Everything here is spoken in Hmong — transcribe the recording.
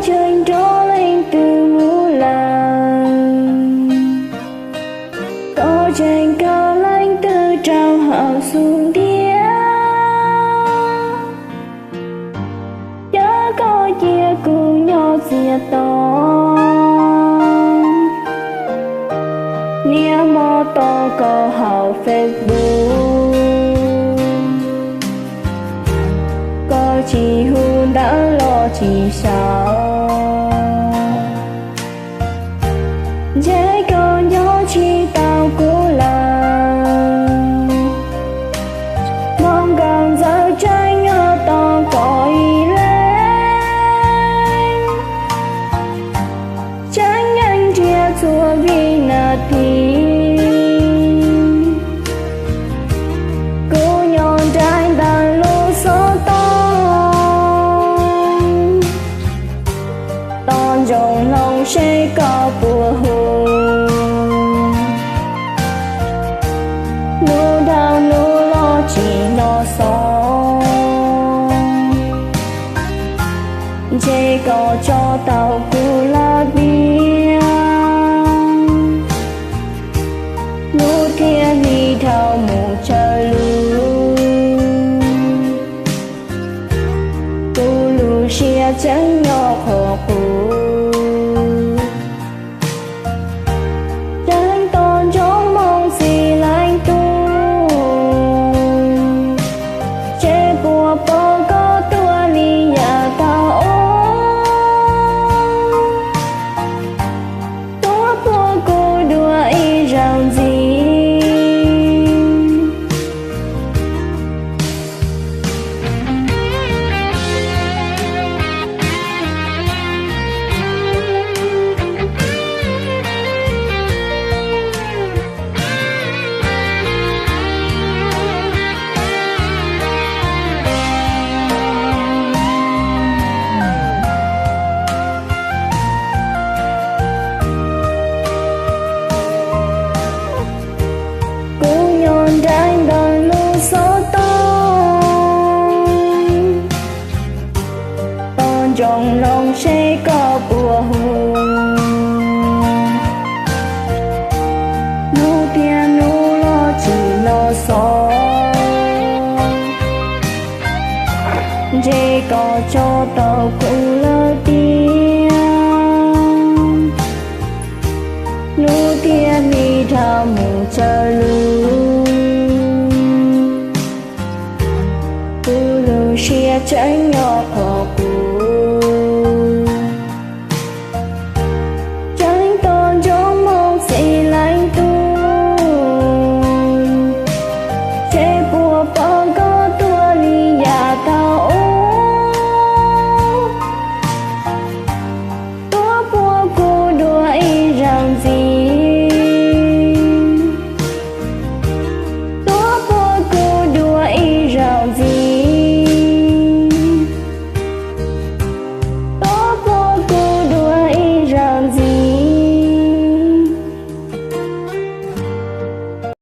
Tseem nrog leej twg mus lawm? Koj tseem khaws leej twg rau hauv xub ntiag? Cas koj cia kuv nyob txias to, niaj hmo tos koj hauv Facebook, koj tsis hu ntawv los tsis xyaum, ntshe koj nco tsis tau kuv lawm. Hmoob Nkauj Ntxawm tseem nyob tos koj ib leeg, tseem nyeem nrhiav txhua vib nas this. Kuv nyob nraim ntawm lub xov tooj, tos ntsoov mloog seb koj puas hu. Hnub dhau hnub los tsis hnov xov, ntshe koj tso tau kuv lawm tiag. Hnub thiab hli dhau mus tsawg lub, kuv lub siab tseem nyob qhuav qus. Tseem tos ntsoov mloog txij leej tub, seb puas pom koj tuaj li yav tag ub, tuaj puag kuv dua ib zaug ntxiv. Kuv nyob nraim ntawm lub xov tooj, tos ntsoov mloog seb koj puas hu. Hnub thiab hnub los tsis hnov xov, ntshe koj tso tau kuv lawm tiag. Hnub thiab hli dhau mus tsawg lub, kuv lub siab tseem nyob qhuav qus.